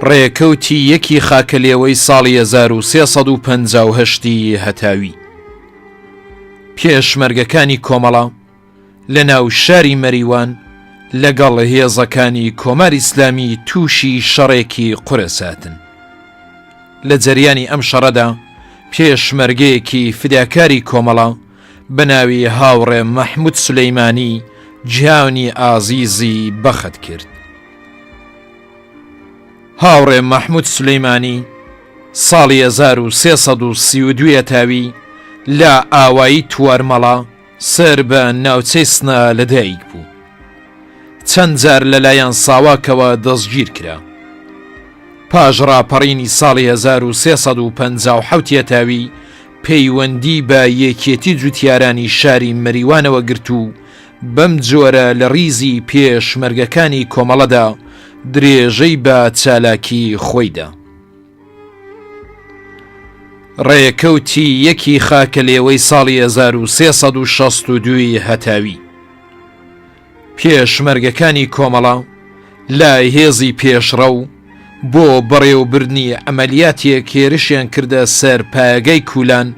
ڕێکەوتی یەکی خاکەلێوەی ساڵی 1358 ی هەتاوی پێشمەرگەکانی کۆمەڵە لە ناو شاری مەریوان لەگەڵ هێزەکانی کۆماری ئیسلامی تووشی شەڕێکی قورس هاتن. لە جەریانی ئەم شەڕەدا پێشمەرگەیەکی فیداکاری کۆمەڵە بە ناوی هاوڕێ مەحموود سولەیمانی گیانی ئازیزی بەخت کرد. هاوڕێ مەحموود سولەیمانی ساڵی 1332 هەتاوی لە ئاوایی توارمەڵا سەر بە ناوچەی سنە لەدایک بوو. چەند جار لەلایەن ساواکەوە دەستگیر کرا. پاش ڕاپەڕینی ساڵی 1357 هەتاوی پەیوەندی بە یەکێتی جوتیارانی شاری مەریوانەوە گرت و بەم جۆرە لە ڕیزی پێشمەرگەکانی کۆمەڵەدا درێژەی بە چالاکی خۆی دا. ڕێکەوتی یەکی خاکەلێوەی ساڵی 1362 ی هەتاوی پێشمەرگەکانی کۆمەڵە لە هێزی پێشڕەو بۆ بەڕێوەبردنی عەمەلیاتێک هێرشیان کردە سەر پایەگای کولان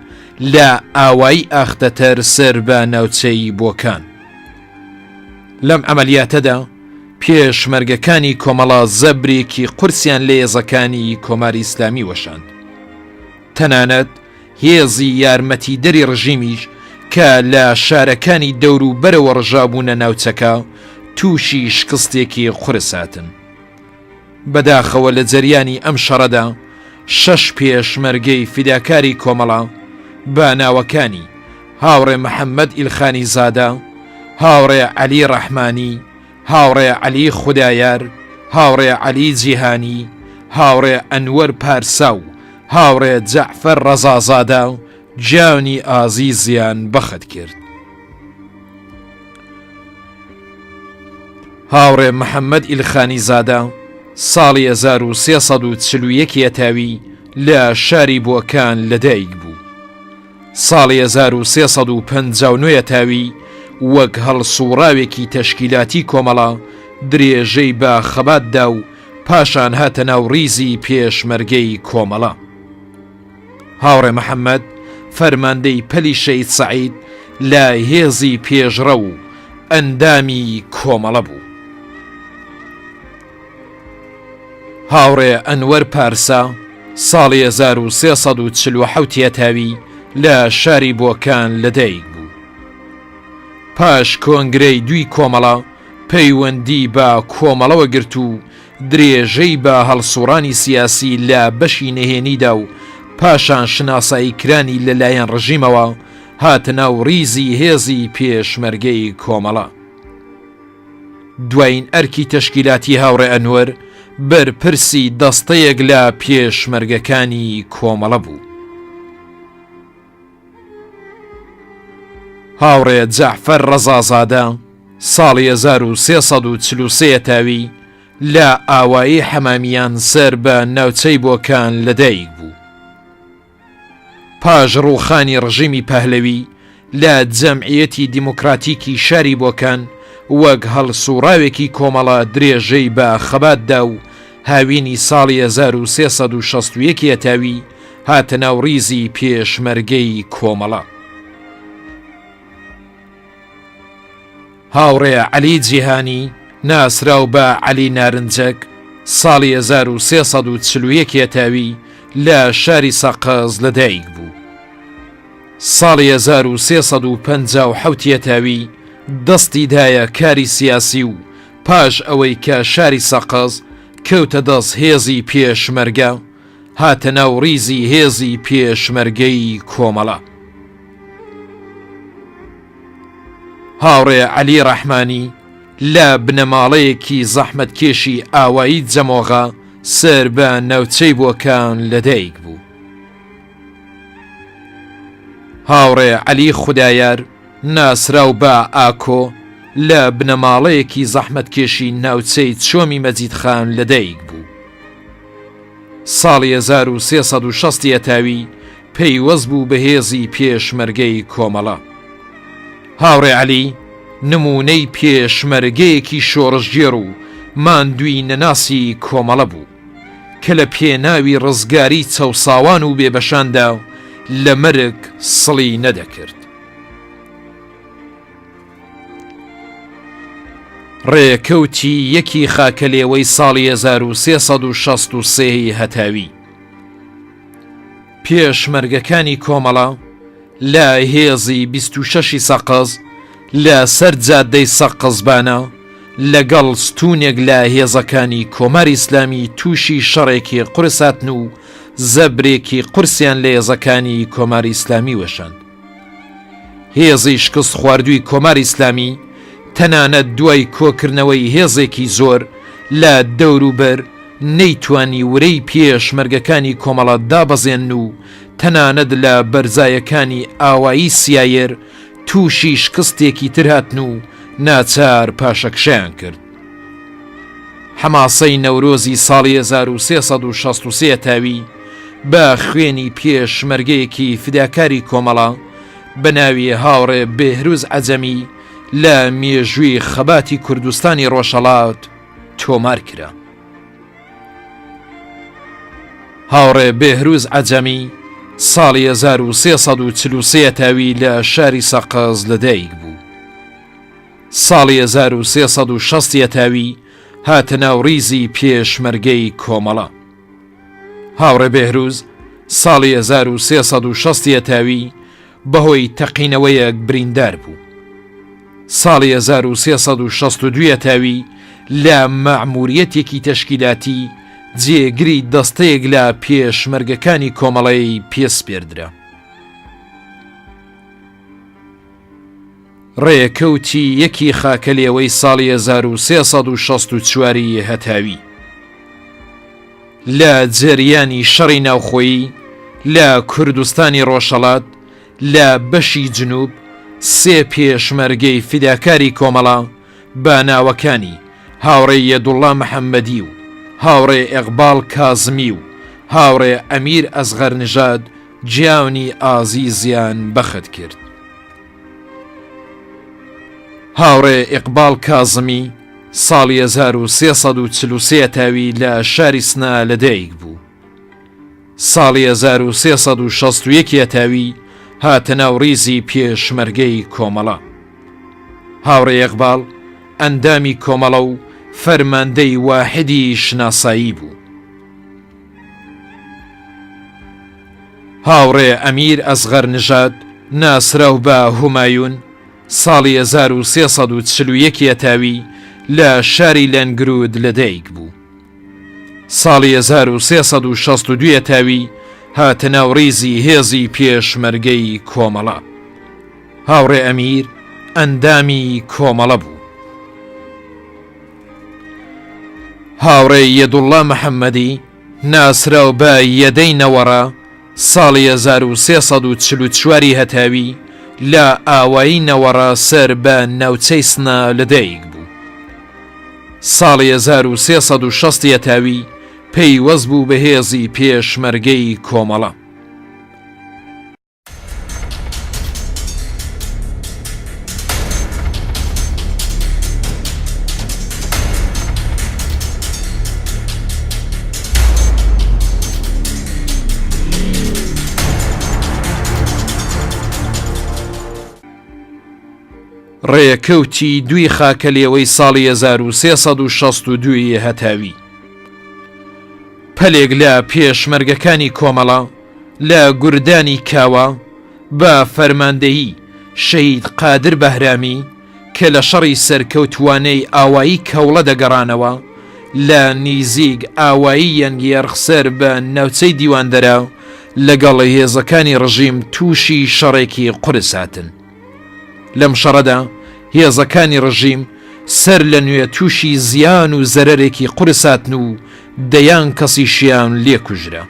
لە ئاوایی ئاختەتەر سەر بە ناوچەی بۆکان. لەم عەمەلیاتەدا پێشمەرگەکانی کۆمەڵە زەبرێکی قورسیان لە هێزەکانی کۆماری ئیسلامی وەشاند. تەنانەت هێزی یارمەتیدەری ڕژیمیش کە لە شارەکانی دەوروبەرەوە ڕژابوونە ناوچەکە تووشی شکستێکی قورس هاتن. بەداخەوە لە جەریانی ئەم شەڕەدا شەش پێشمەرگەی فیداکاری کۆمەڵە بە ناوەکانی، هاوڕێ محەممەد ئیلخانی زادە، هاوڕێ عەلی ڕەحمانی، هاوڕێ عەلی خودایار، هاوڕێ عەلی جیهانی، هاوڕێ ئەنوەر پارسا و هاوڕێ جەعفەر ڕەزازادە گیانی ئازیزیان بەخت کرد. هاوڕێ محەممەد ئیلخانی زادە ساڵی 1341 هەتاوی لە شاری بۆکان لەدایک بوو. ساڵی 1359 هەتاوی وەک هەڵسووڕاوێکی تەشکیلاتی کۆمەڵە درێژەی بە خەبات دا و پاشان هاتە ناو ڕیزی پێشمەرگەی کۆمەڵە. هاوڕێ محەممەد فەرماندەی پەلی شەهید سەعید لە هێزی پێشڕەو و ئەندامی کۆمەڵە بوو. هاوڕێ ئەنوەر پارسا ساڵی 1347 هەتاوی لە شاری بۆکان لەدایک بوو. پاش کۆنگرەی دووی کۆمەڵە پەیوەندی بە کۆمەڵەوە گرت و درێژەی بە هەڵسوڕانی سیاسی لە بەشی نهێنیدا و پاشان شناسایی کرانی لە لایەن ڕژیمەوە هاتە ناو ڕیزی هێزی پێشمەرگەی کۆمەڵە. دوایین ئەرکی تەشکیلاتی هاوڕێ ئەنوەر بەرپرسی دەستەیەک لە پێشمەرگەکانی کۆمەڵە بوو. هاوڕێ جەعفەر ڕەزازادە ساڵی 1343 هەتاوی لە ئاوایی حەمامیان سەر بە ناوچەی بۆکان لەدایک بوو. پاش ڕووخانی ڕژیمی پەهلەوی لە جەمعیەتی دیموکراتیکی شاری بۆکان وەک هەڵسووڕاوێکی کۆمەڵە درێژەی بە خەبات دا و هاوینی ساڵی 1361 هەتاوی هاتە ناو ڕیزی پێشمەرگەی کۆمەڵە. هاوڕێ عەلی جیهانی ناسراو بە عەلی نارنجەک ساڵی 1341 هەتاوی لە شاری سەقز لەدایک بوو. ساڵی 1357 هەتاوی دەستی دایە کاری سیاسی و پاش ئەوەی کە شاری سەقز کەوتە دەست هێزی پێشمەرگە، هاتە ناو ڕیزی هێزی پێشمەرگەی کۆمەڵە. هاوڕێ عەلی ڕەحمانی لە بنەماڵەیەکی زەحمەتکێشی ئاوایی جەمۆغە سەر بە ناوچەی بۆکان لەدایک بوو. هاوڕێ عەلی خودایار ناسراو بە ئاکۆ لە بنەماڵەیەکی زەحمەتکێشی ناوچەی چۆمی مەجیدخان لەدایک بوو. ساڵی 1360 هەتاوی پەیوەست بوو بە هێزی پێشمەرگەی کۆمەڵە. هاوڕێ عەلی نموونەی پێشمەرگەیەکی شۆڕشگێڕ و ماندووی نەناسی کۆمەڵە بوو. کە لە پێناوی ڕزگاری چەوساوان و بێبەشاندا لە مەرگ سڵی نەدەکرد. ڕێکەوتی یەکی خاکەلێوەی ساڵی 1363 ی هەتاوی پێشمەرگەکانی کۆمەڵە لە هێزی 26 ی سەقز لە سەر جادەی سەقزبانە لەگەڵ ستوونێک لە هێزەکانی کۆماری ئیسلامی تووشی شەڕێکی قورس هاتن و زەبرێکی قورسیان لە هێزەکانی کۆماری ئیسلامی وەشاند. هێزی شکست خواردووی کۆماری ئیسلامی تەنانەت دوای کۆکردنەوەی هێزێکی زۆر لە دەوروبەر نەیتوانی ورەی پێشمەرگەکانی کۆمەڵە دابەزێنن و تەنانەت لە بەرزایەکانی ئاوایی سیایەر تووشی شکستێکی تر هاتن و ناچار پاشەکشەیان کرد. حەماسەی نەورۆزی ساڵی 1363 تاوی بە خوێنی پێشمەرگەیەکی فیداکاری کۆمەڵە بە ناوی هاوڕێ بێهروز عەجەمی لە مێژووی خەباتی کوردستانی ڕۆژهەڵات تۆمار کرا. هاوڕێ بێهروز عەجەمی ساڵی 1343 تاوی لە شاری سەقز لەدایک بوو. ساڵی 1360 یەتاوی هاتە ناو ڕیزی پێشمەرگەی کۆمەڵە. هاوڕێ بێهروز ساڵی 1360 یەتاوی بەهۆی تەقینەوەیەک بریندار بوو. ساڵی 1362 یەتاوی لە مەعموریەتێکی تەشکیلاتی جێگری دەستەیەک لە پێشمەرگەکانی کۆمەڵەی پێ سپێردرا. ڕێکەوتی یەکی خاکەلێوەی ساڵی 1364 ی هەتاوی لە جەریانی شەڕی ناوخۆیی لە کوردستانی ڕۆژهەڵات لە بەشی جنوب سێ پێشمەرگەی فیداکاری کۆمەڵە بە ناوەکانی هاوڕێ یەدوڵڵا محەممەدی و هاوڕێ ئێقباڵ کازمی و هاوڕێ ئەمیر ئەسغەرنژاد گیانی ئازیزیان بەخت کرد. هاوڕێ ئیقباڵ کازمی ساڵی 1343 تاوی لە شاری سنە لەدایک بوو. ساڵی 1361 تاوی هاتە ناو ڕیزی پێشمەرگەی کۆمەڵە. هاوڕێ ئیقباڵ ئەندامی کۆمەڵە و فەرماندەی واحدی شناسایی بوو. هاوڕێ ئەمیر ئەسغەر نژاد ناسراو بە هومایون ساڵی 1341 یەتاوی لە شاری لەنگرود لەدایک بوو. ساڵی 1362 یەتاوی هاتە ناو ڕیزی هێزی پێشمەرگەی کۆمەڵە. هاوڕێ ئەمیر ئەندامی کۆمەڵە بوو. هاوڕێ یەدوڵڵا محەممەدی ناسراو بە یەدەی نەوەڕە ساڵی 1344 ی هەتاوی لە ئاوایی نەوەڕە سەر بە ناوچەی سنە لەدایک بوو. ساڵی 1360 هەتاوی پەیوەست بوو بە هێزی پێشمەرگەی کۆمەڵە. ڕێکەوتی دووی خاکەلێوەی ساڵی 1362 ی هەتاوی پەلێک لە پێشمەرگەکانی کۆمەڵە لە گوردانی کاوە بە فەرماندەیی شەهید قادر بەهرامی کە لە شەڕی سەرکەوتووانەی ئاوایی کەوڵە دەگەڕانەوە لە نیزیک ئاوایی یەنگیەرخ سەر بە ناوچەی دیواندەرە لەگەڵ هێزەکانی ڕژیم تووشی شەڕێکی قورس هاتن. لەم شەڕەدا هێزەکانی ڕژیم سەر لە نوێ تووشی زیان و زەرەرێکی قورس هاتن و دەیان کەسیشیان لێ کوژرا.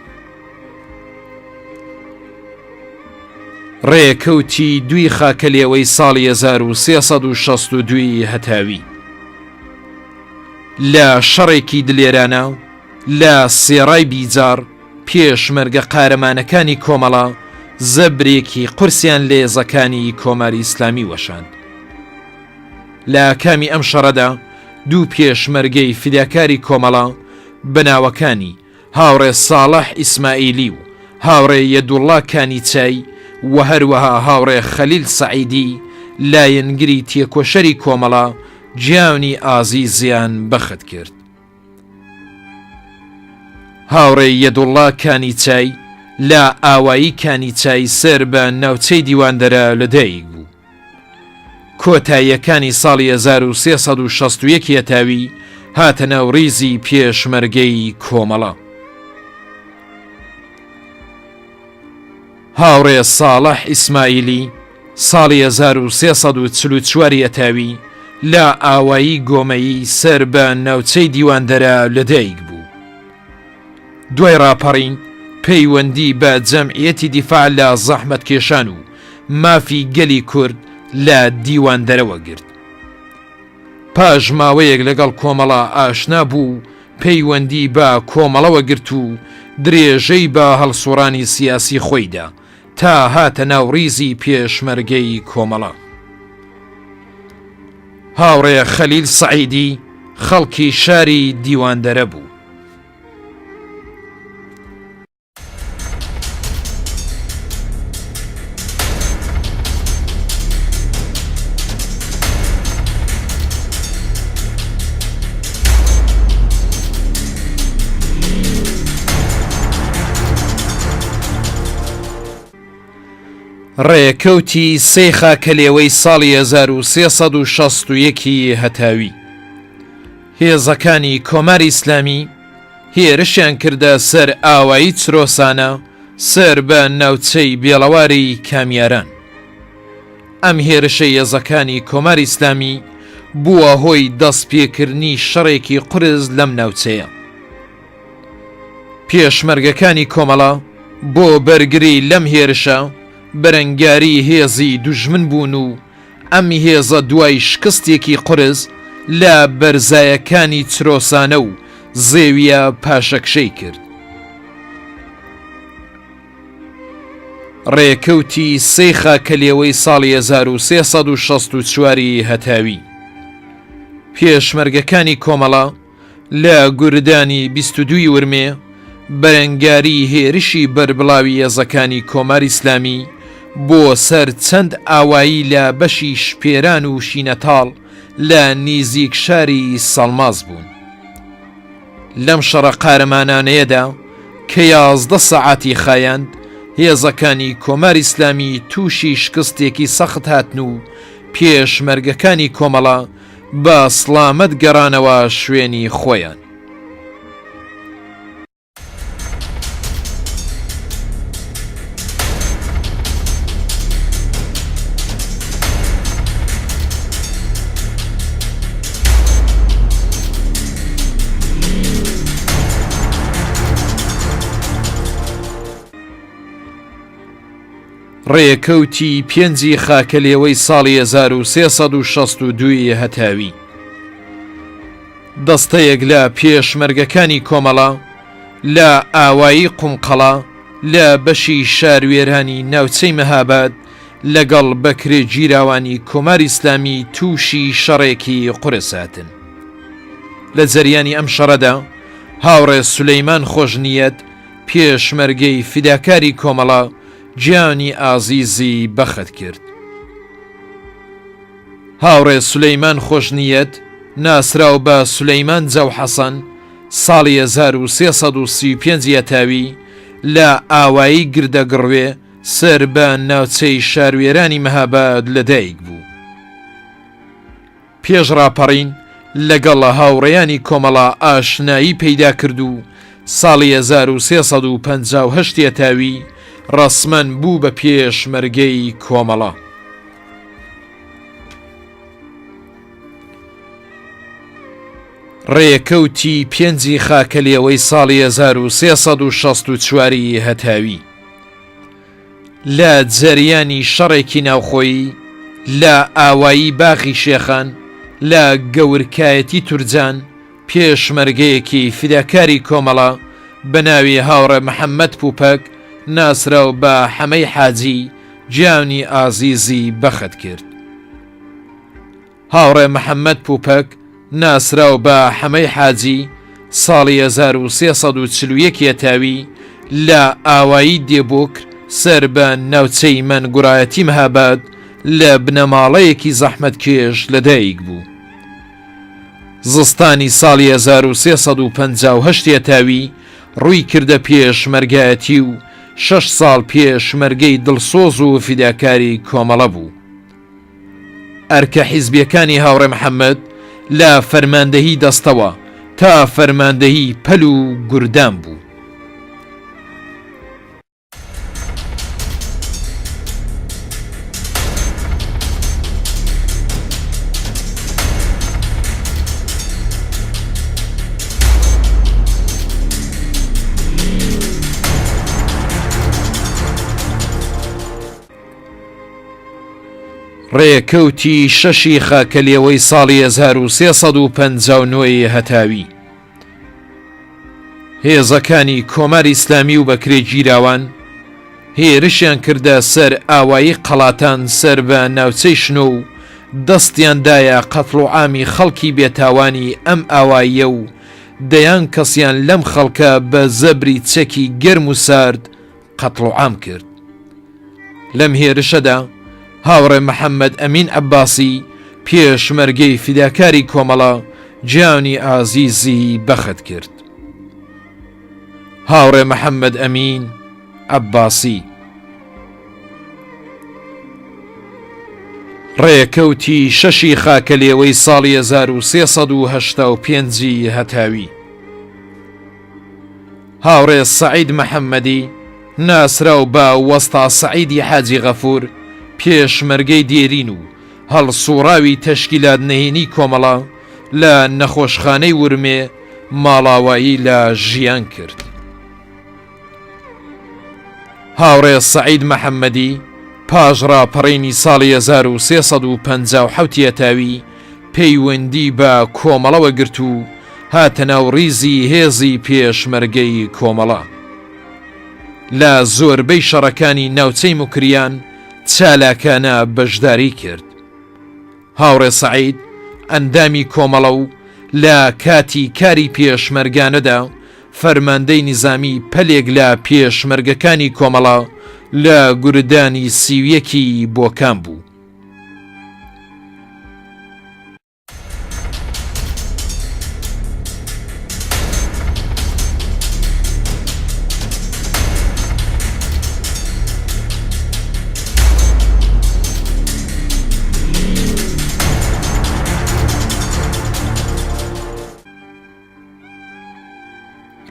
ڕێکەوتی دووی خاکەلێوەی ساڵی 1362 ی هەتاوی لە شەڕێکی دلێرانە لە سێڕای بیجاڕ پێشمەرگە قارەمانەکانی کۆمەڵە زەبرێکی قورسیان لە هێزەکانی کۆماری ئیسلامی وەشاند. لە ئاکامی ئەم شەڕەدا دوو پێشمەرگەی فیداکاری کۆمەڵە بە ناوەکانی. هاوڕێ ساڵح ئیسماعیلی و هاوڕێ یەدوڵڵا کانیچای و هەروەها هاوڕێ خەلیل سەعیدی لایەنگری تێکۆشەری کۆمەڵە گیانی ئازیزیان بەخت کرد. هاوڕێ یەدوڵڵا کانیچای لە ئاوایی کانیچای سەر بە ناوچەی دیواندەرە لەدایک بوو. کۆتاییەکانی ساڵی 1361 هەتاوی هاتە ناو ڕیزی پێشمەرگەی کۆمەڵە. هاوڕێ ساڵح ئیسماعیلی ساڵی 1344 هەتاوی لە ئاوایی گۆمەیی سەر بە ناوچەی دیواندەرە لەدایک بوو. دوای ڕاپەڕین پەیوەندی بە جەمعیەتی دیفاع لە زەحمەتکێشان و مافی گەلی کورد لە دیواندەرەوە گرت. پاش ماوەیەک لەگەڵ کۆمەڵە ئاشنا بوو و پەیوەندی بە کۆمەڵەوە گرت و درێژەی بە هەڵسوڕانی سیاسی خۆی دا تا هاتە ناو ڕیزی پێشمەرگەی کۆمەڵە. هاوڕێ خەلیل سەعیدی خەڵکی شاری دیواندەرە بوو. ڕێکەوتی سێی خاکەلێوەی ساڵی 1361 ی هەتاوی هێزەکانی کۆماری ئیسلامی هێرشیان کردە سەر ئاوایی چرۆسانە سەر بە ناوچەی بێڵەواری کامیاران. ئەم هێرشەی هێزەکانی کۆماری ئیسلامی بووە هۆی دەستپێکردنی شەڕێکی قورس لەم ناوچەیە. پێشمەرگەکانی کۆمەڵە بۆ بەرگری لەم هێرشە بەرەنگاری هێزی دوژمن بوون و ئەم هێزە دوای شکستێکی قورس لە بەرزایەکانی چرۆسانە و زێویە پاشەکشەی کرد. ڕێکەوتی سێی خاکەلێوەی ساڵی 1364 ی هەتاوی پێشمەرگەکانی کۆمەڵە لە گوردانی 22 ی ورمێ بەرەنگاری هێرشی بەربڵاوی هێزەکانی کۆماری ئیسلامی بۆ سەر چەند ئاوایی لە بەشی شپێران و شینەتاڵ لە نیزیک شاری سەڵماس بوون. لەم شەڕە قارەمانانەیەدا کە 11 سەعاتی خایاند، هێزەکانی کۆماری ئیسلامی تووشی شکستێکی سەخت هاتن و پێشمەرگەکانی کۆمەڵە بە سڵامەت گەڕانەوە شوێنی خۆیان. ڕێکەوتی پێنجی خاکەلێوەی ساڵی 1362 ی هەتاوی دەستەیەک لە پێشمەرگەکانی کۆمەڵە لە ئاوایی قومقەڵا لە بەشی شاروێرانی ناوچەی مەهاباد لەگەڵ بەکرێگیراوانی کۆماری ئیسلامی تووشی شەڕێکی قورس هاتن. لە جەریانی ئەم شەڕەدا هاوڕێ سولەیمان خۆشنیەت پێشمەرگەی فیداکاری کۆمەڵە گیانی ئازیزی بەخت کرد. هاوڕێ سولەیمان خۆشنیەت ناسراو بە سولەیمان جەوحەسەن ساڵی 1335 یەتاوی لە ئاوایی گردەگڕوێ سەر بە ناوچەی شاروێرانی مەهاباد لەدایک بوو. پێش ڕاپەڕین لەگەڵ هاوڕێیانی کۆمەڵە ئاشنایی پەیدا کرد و ساڵی 1358 یەتاوی ڕەسمەن بوو بە پێشمەرگەی کۆمەڵە. ڕێکەوتی پێنجی خاکەلێوەی ساڵی 1364 ی هەتاوی لە جەریانی شەڕێکی ناوخۆیی لە ئاوایی باغی شێخان لە گەورکایەتی تورجان پێشمەرگەیەکی فیداکاری کۆمەڵە بە ناوی هاوڕێ محەممەد پووپەک ناسراو بە حەمەی حاجی گیانی ئازیزی بەخت کرد. هاوڕێ محەممەد پووپەک ناسراو بە حەمەی حاجی. ساڵی 1341 هەتاوی لە ئاوایی دێبۆکر سەر بە ناوچەی مەنگوڕایەتی مهاباد لە بنەماڵەیەکی زەحمەتکێش لەدایک بوو. زستانی ساڵی 1358 هەتاوی ڕووی کردە پێشمەرگایەتی و شەش ساڵ پێشمەرگەی دڵسۆز و فیداکاری کۆمەڵە بوو. ئەرکە حیزبیەکانی هاوڕێ محەممەد لە فەرماندەهی دەستەوە تا فەرماندەهی پەل و گوردان بوو. ڕێکەوتی شەشی خاکەلێوەی ساڵی 1359 ی هەتاوی هێزەکانی کۆماری ئیسلامی و بەکرێگیراوان هێرشیان کردە سەر ئاوایی قەڵاتان سەر بە ناوچەی شنۆ و دەستیان دایە قەتڵ و عامی خەڵکی بێتاوانی ئەم ئاواییە و دەیان کەسیان لەم خەڵکە بە زەبری چەکی گەرم و سارد قەتڵوعام کرد. لەم هێرشەدا هاوڕێ محەممەد ئەمین عەباسی پێشمەرگەی فیداکاری کۆمەڵە گیانی ئازیزی بەخت کرد. هاوڕێ محەممەد ئەمین عەباسی ڕێکەوتی شەشی خاکەلێوەی ساڵی 1385 هەتاوی هاوڕێ سەعید محەممەدی، ناسراو بە وەستا سەعیدی حاجی غەفوور، پێشمەرگەی دێرین و هەڵسووڕاوی تەشکیلات نهێنی کۆمەڵە، لە نەخۆشخانەی ورمێ ماڵاوایی لە ژیان کرد. هاوڕێ سەعید محەممەدی پاش ڕاپەڕینی ساڵی 1357 هەتاوی پەیوەندی بە کۆمەڵەوە گرت و هاتە ناو ڕیزی هێزی پێشمەرگەی کۆمەڵە. لە زۆربەی شەڕەکانی ناوچەی موکریان چالاکانە بەشداری کرد. هاوڕێ سەعید ئەندامی کۆمەڵە و لە کاتی کاری پێشمەرگانەدا فەرماندەی نیزامی پەلێک لە پێشمەرگەکانی کۆمەڵە لە گوردانی 31 ی بۆکان بوو.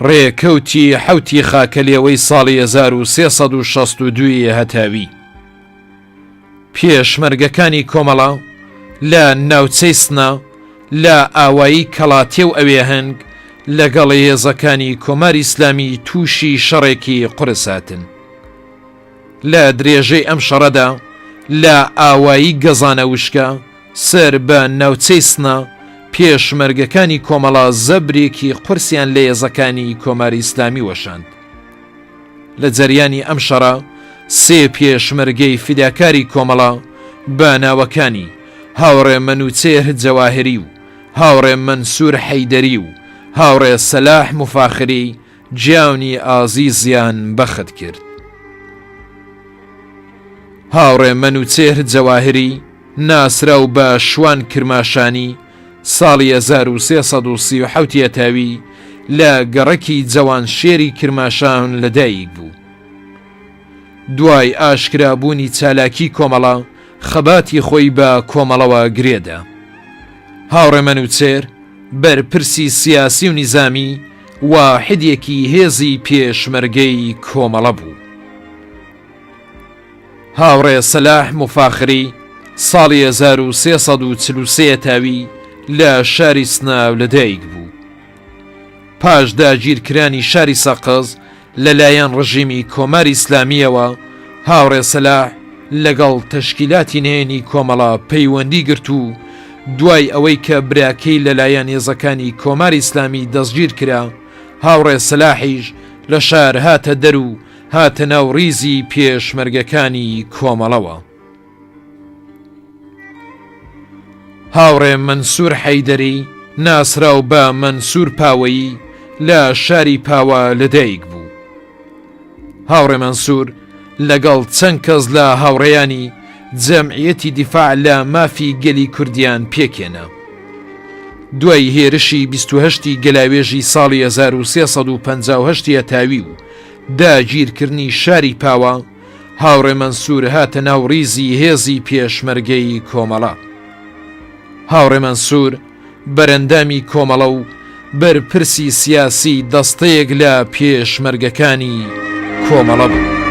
ڕێکەوتی حەوتی خاکەلێوەی ساڵی 1362 ی هەتاوی پێشمەرگەکانی کۆمەڵە لە ناوچەی سنە لە ئاوایی کەڵاتێ و ئەوێهەنگ لەگەڵ هێزەکانی کۆماری ئیسلامی تووشی شەڕێکی قورس هاتن. لە درێژەی ئەم شەڕەدا لە ئاوایی گەزانە وشکە سەر بە ناوچەی سنە پێشمەرگەکانی کۆمەڵە زەبرێکی قورسیان لە هێزەکانی کۆماری ئیسلامی وەشاند. لە جەریانی ئەم شەڕە سێ پێشمەرگەی فیداکاری کۆمەڵە بە ناوەکانی هاوڕێ مەنوچێهر جەواهری و هاوڕێ مەنسوور حەیدەری و هاوڕێ سەلاح موفاخری گیانی ئازیزیان بەخت کرد. هاوڕێ مەنوچێهر جەواهری ناسراو بە شوان کرماشانی ساڵی 1337 هەتاوی لە گەڕەکی جەوانشێری کرماشان لەدایک بوو. دوای ئاشکرابوونی چالاکی کۆمەڵە خەباتی خۆی بە کۆمەڵەوە گرێدا. هاوڕێ مەنوچێر بەرپرسی سیاسی و نیزامی واحدێکی هێزی پێشمەرگەی کۆمەڵە بوو. هاوڕێ سەلاح موفاخری ساڵی 1343 هەتاوی لە شاری سنە لەدایک بوو. پاش داگیرکرانی شاری سەقز لەلایەن ڕژیمی کۆماری ئیسلامییەوە، هاوڕێ سەلاح لەگەڵ تەشکیلاتی نهێنی کۆمەڵە پەیوەندی گرت و دوای ئەوەی کە براکەی لەلایەن هێزەکانی کۆماری ئیسلامی دەستگیر کرا، هاوڕێ سەلاحیش لە شار هاتە دەر و هاتە ناو ڕیزی پێشمەرگەکانی کۆمەڵەوە. هاوڕێ مەنسوور حەیدەری ناسراو بە مەنسوور پاوەیی لە شاری پاوە لەدایک بوو. هاوڕێ مەنسوور لەگەڵ چەند کەس لە هاوڕێیانی جەمعیەتی دیفاع لە مافی گەلی کوردیان پێکهێنا. دوای هێرشی 28 ی گەلاوێژی ساڵی 1358 هەتاوی و داگیرکردنی شاری پاوە، هاوڕێ مەنسوور هاتە ناو ڕیزی هێزی پێشمەرگەی کۆمەڵە. هاوڕێ مەنسوور بەرەندامی کۆمەڵە و بەرپرسی سیاسی دەستەیەک لە پێشمەرگەکانی کۆمەڵە بوو.